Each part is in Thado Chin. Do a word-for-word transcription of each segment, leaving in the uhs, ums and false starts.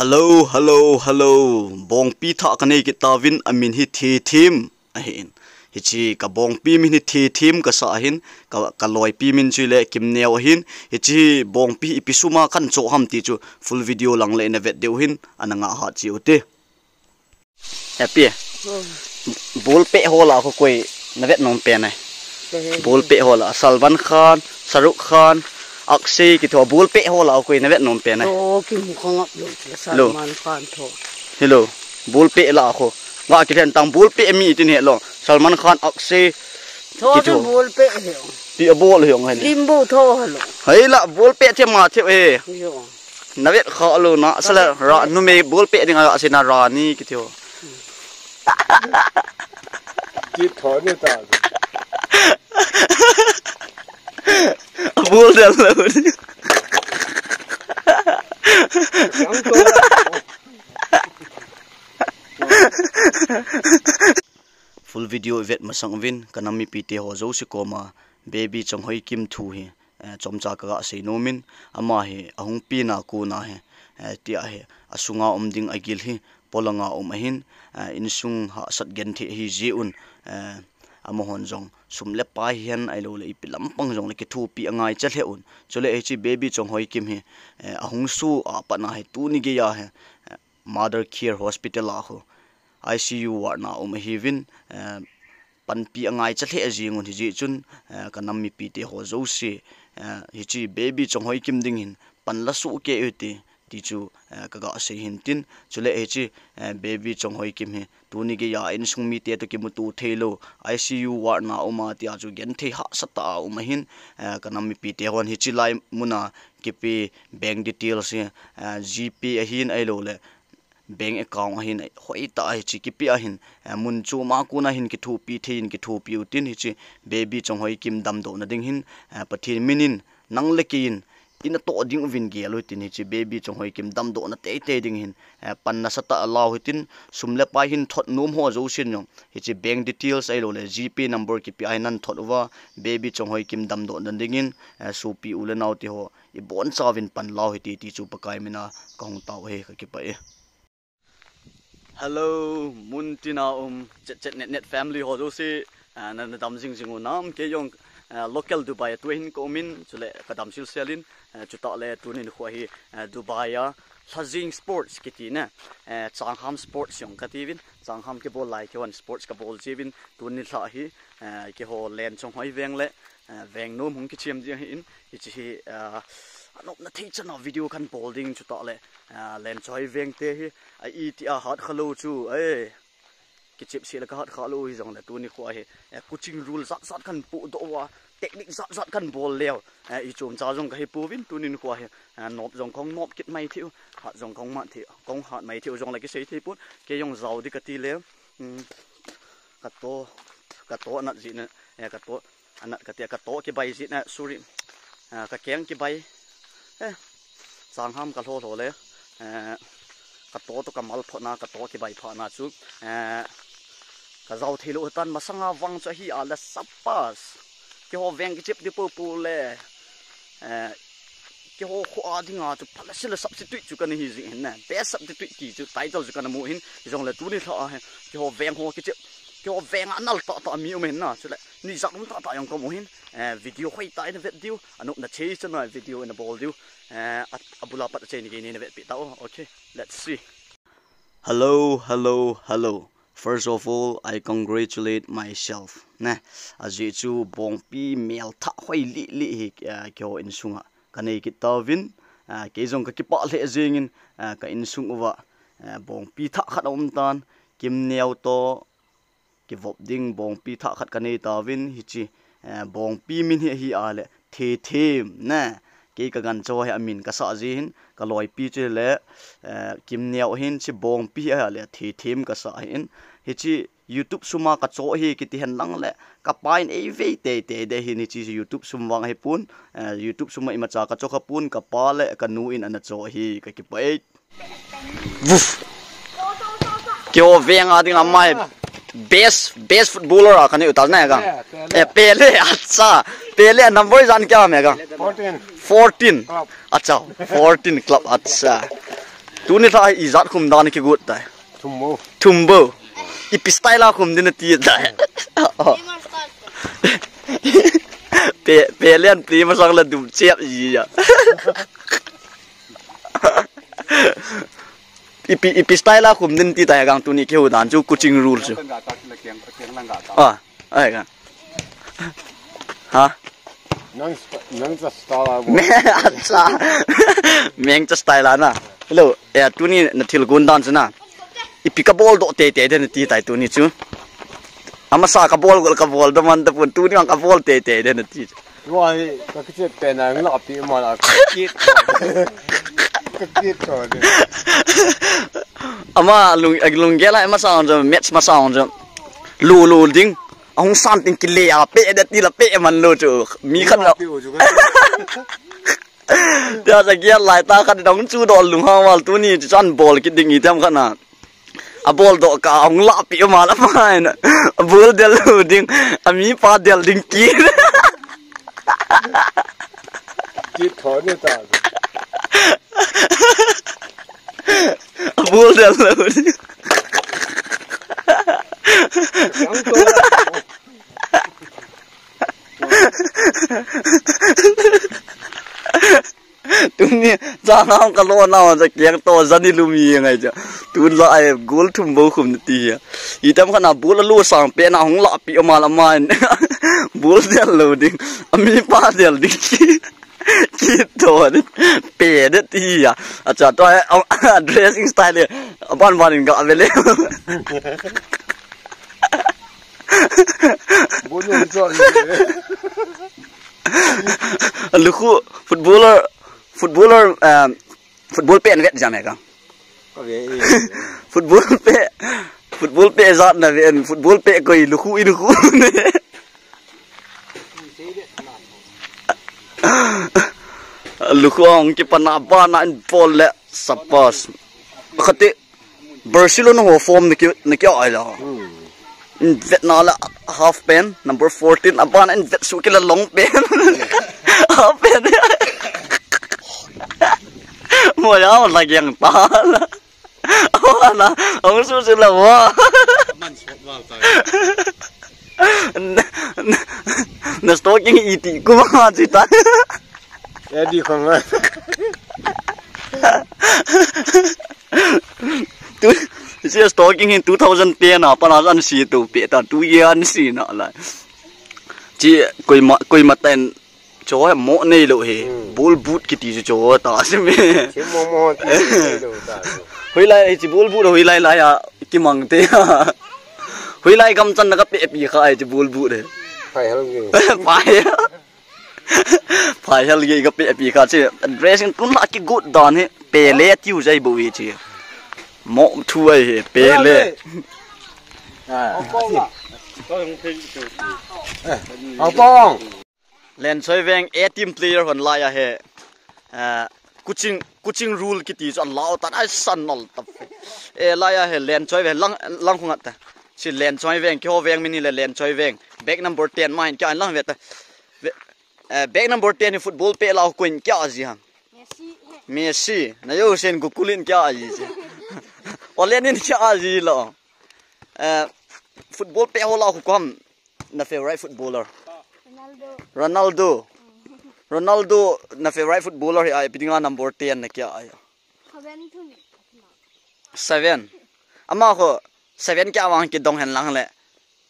Hello, hello, hello. Bongpi thah kanei kit tauvin, amin hi Thethim ahin. Hiche ka bongpi min hi Thethim kasah ahin, ka, ka loipi min chu le Kimneo ahin. Hiche hi bongpi ipi suma kahin choh ham ti chu full video lang le navet diu ahin, ana ngah hat cheh ute. Happy. Ball pet ho lah a koi navet nom pen ai. Ball pet ho lah a Salman Khan, Shah Rukh Khan, Akshay kiti ho ball pet ho lah a koi navet nom pen ai. Oh, kimu khangap lou chu Salman Khan tho. Hello. Ball pet lah a koi. Nga kilen tang ball pet mi tin helou. Salman Khan, Akshay. Tho kiti ho. Ball pet hi. Ti a ball hi ong hai. Limbo tho helou. Hai lah ball pet the ma the he. Yo. Navet kha lou na sala ra numei ball pet ding a sina Rani kiti ho. Kit tho ni ta. Ball dal lou ni. Full video ivet masang uvin, ka nam mipi te ho jouse koma, Baby Chonghoi Kim thu hi, eh, chomcha kaga sei nom in, ama hi ahung pi na kona hi, eh, tia hi, asunga um ding agil hi, polanga um ahin, eh, insung hahsat genthei ahi jeh un, eh, amahon jong sum le pai hihen ahilou le ipi lampang jong le kithopi angaicha lheh un. Chule hiche Baby Chonghoi Kim hi, eh, ahung soh a pat na hi tuni geiya hi, eh, Mother Care Hospital a khu I C U ward na um ahiuvin, eh, panpi angaicha lheh jing un hijeh chun, eh, ka nam mipi te ho jouse, eh, hiche Baby Chonghoi Kim ding hin pan la soh kei ute ti chu, eh, kaga sei hin tin, chule hiche, eh, Baby Chonghoi Kim hi tuni geiya insung mite toh kimuto thei lou, I C U ward na um a tia chu genthei hahsa tah a um ahin, eh, ka nam mipi te hon hiche lai mun a kipe bank details hi, eh, GPay ahin ahilou le bank account ahin, hoitah a hiche kipe ahin, eh, mun chom a kona hin kithopi thei in kithopi utin hiche Baby Chonghoi Kim damdoh na ding hin, eh, Pathen min in nang le kei in ina toh ding uvin gel utin hiche Baby Chonghoi Kim damdoh na teitei ding hin, eh, pan nasatah a la u hitin sum le pai hin thot nom ho jousen jong hiche bank details ahilou le GPay number kipe ahin nan thot uva Baby Chonghoi Kim damdoh na ding in, eh, sopi u le nao te ho ibonchauvin pan la u hite ti chu Pakai min a kahung tao e, kakipah e. Hello, mun tina um, chet chet net net family ho jouse, ah, na, na dam jing jing u nam, kei jong, ah, local Dubai a tua hin ka um in, chule ka dam sel sel in, ah, chutah le tuni nikho hi, ah, Dubai a, Lhajing Sports kiti na, ah, Changham Sports jong kati uvin, Changham kibol lai kihon sports kabol ji uvin, tuni lha hi, ah, keiho Len Chonghoi veng le, ah, veng nom hung kichem ji ahin, hiche hi, ah, anopna thei chan a video kahin bol ding chutah le, ah, Len Chonghoi veng te hi, a iti a hat kha lou chu, eh, kichep sel a ka hat kha lou hijong le tuni kho hi, eh, coaching rule jat jat kahin podoh uva, technique jat jat kahin bol leu, eh, ichom cha jong kahi pouvin tuni nikho hi, eh, nop jong kahung nop kit mai thei u, hat jong kahung mat thei, kahung hat mai thei u jong le kisei thei pon, kei jong jao ding kati le, um, ka to, ka to anat jeh in, eh, ka to, anat kati a ka to kibai jeh in, sorry. Ah, ka keng kibai. Eh, Changham ka lho lho le. Eh, ka to toh ka mal phot na, ka to kibai phat na chu. Eh, ka jao thei lou tan masanga vang chu ahi a le sapas. Keiho veng kichep ding popo le. Eh, keiho kho a dinga chu phala sila substitute chu kana hi jing hin na. Best substitute ti chu title chu kana mu hin. Jong le tuni lha a hi. Keiho veng ho kichep. Keiho veng a nal tah tah mi um hin na. Chule. Nijat um tah tah jong ka mu hin, eh, video hoitah in vet diu, anopna thei chan a video in bol diu, eh, a, abul a pat a chei ni kei ni na vetpi tau. Okay, let's see. Hello, hello, hello. First of all, I congratulate myself. Ne, ajeh chu bongpi mel thah hoi li li hi, eh, keiho insung a kanei kit tauvin, eh, kei jong kakipah lheh jing in, eh, ka insung uva, eh, bongpi thah khat aum tan, Kimneo toh, kivop ding bongpi thah khat kanei tauvin hiche, eh, bongpi min hi ahi a le Thethim na. Kei ka gancha hi amin kasah ji hin ka loipi chu le, eh, Kimneo hin hiche bongpi hi ahi a le Thethim kasah hin hiche YouTube sum a kachoh hi kiti hen lang le ka pa in eivei teitei ding hin hiche YouTube sum vang ahipon, eh, YouTube sum a imacha kachoh kha pon ka pa le ka nu in ana choh hi kakipah e. Vuf. Keiho veng a ding a mai best, best footballer a kanei u ta na ka. Pele, Pele. Eh, Pele, acha. Pele number ijat kya ham ka? Fourteen. Fourteen. Club. Acha, fourteen club, acha. Tuni lha ijat khum dan kigot tai. Thum bou. Thum bou. Ipi style a khum ding nati tai. Pe, pe len pe masang la dum chep ji ya. Ipi, ipi style a khum ding nati tai gang tuni kihou dan chu coaching rule chu. Ah, ai gang. Ha? Nang st-, nang cha style a bo. Me, acha. Meng cha style a na. Hello, eh, tuni na thil gon dan chu na. Ipi kabol doh teitei ding nati tai tuni chu. Amasa kabol gol kabol doh man tapon tuni ang kabol teitei ding nati. Wai, ka kiche pe na ngla pi ma la ka kit. Ka kit ko de. Ama lung, lunggel a amasa ang chu, match masa ang chu. Lu lu ding. Ahung san ting kile a pe de ti la pe man lo chu. Mi khat la. Tia sa kia lai ta khat dong chu dol lung ha wal tuni chu chan bol kit ding i tem khat na. A bol doh ka ahung la pi ma la mai na. A bol del lo ding. A mi pa del ding ki. Ki tho ni ta. A bol del lo ding. Tuni, cha nau ka lo nau, cha kiang to, jani lumi ngai cha. Tun la ai, gol thum bou khum ti ya. I tam khana bol lo sang pe na hung la pi ma la mai. Bol del lo ding. A mi pa del ding ki. Ki to ni. Pe de ti ya. Acha to ai, a, a dressing style. Aban ban in ga vele. Bol lo ni to ni. Lukhu footballer, footballer, um, football pe an vet jam e ka. Ka ve e. Football pe, football pe jat na ve an, football pe koi lukhu i lukhu ne. Lukhu ang kipana bana in pol le sapas. Khati Barcelona ho form na ki, na ki ai la. Hmm. In vet na la half pen, number fourteen, aban in vet su ki la long pen. Half pen. Mo ya, mo la yang ta la. Wa na, ang su su la wa. Man sot wal ta. Na, na, na stocking iti ku ma chi ta. Ya di khong a. Tu, si stocking hin two thousand pe na, pa na an si tu pe ta, tu ye an si na la. Chi, koima, koima ten, cho he mo nei lo he. Hmm. Bol but kiti chu cho ta si me. Chi mo mo ti nei lo ta. Hoilai, chi bol but hoilai lai a, kimang te. Hoilai gam chan na ka pe pi kha, chi bol but he. Pai hal ge. Pai. Phai hal ge ka pe pi kha che. Dressing tun la kigot dan hi. Pele tiu jai bo hi che. Mo thu ai hi. Pele. Ah. Aupong. Lenchoi Veng A team player hon lai a he. Ah, coaching, coaching rule kiti chu alau tan ai san nol ta. E lai a he Lenchoi Veng lang, lang khungat ta. Si Lenchoi Veng, kiho veng mini le Lenchoi Veng. Bag number ten ma hin kya lang ve ta. Ve, Eh, bag number ten hi football pe la koin kya a ji ham? Messi. Messi. Na yo sen Gokulin kya a ji ji. Olen in kya a ji lo. Eh, football pe ho la ko ham na favorite footballer. Ronaldo. Ronaldo. Ronaldo na favorite footballer hi ai pidinga number ten na kya ai. Seven to me. Seven. Ama ko seven kya wang kidong hen lang le.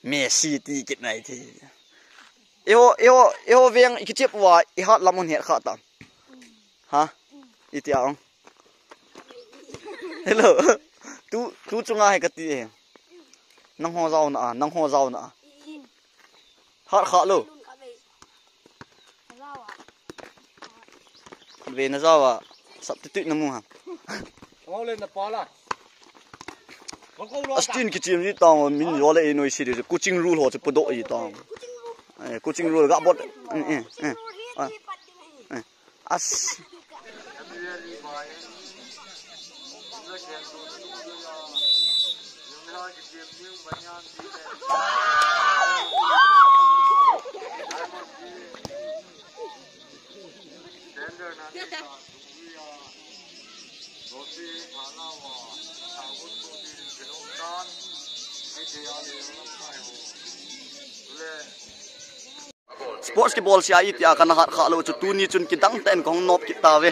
Messi ti kit nai thi. Eiho, eiho, eiho veng i kichep uva, i hat lam un het kha ta. Ha? Iti a ong. Hello. Tu, tu chunga he kati e. Nang ho jao na a, nang ho jao na a. Hat kha lo. Ve na jao a, substitute na mu ha. Ngau le na pa la. Astin kichim ji tang min jo le inoi si de coaching rule ho che podo ji tang. Eh, coaching rule ga bot. Eh, eh, eh. Ah. Eh. As. Sports kibol sia itia kana hat kha lou chu tuni chun kidang tah in kahung nop kit tave.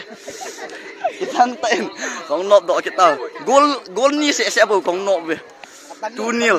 Kidang tah in kahung nop doh kit ta. Goal, goal ni seh seh bou kahung nop ve. Two nil.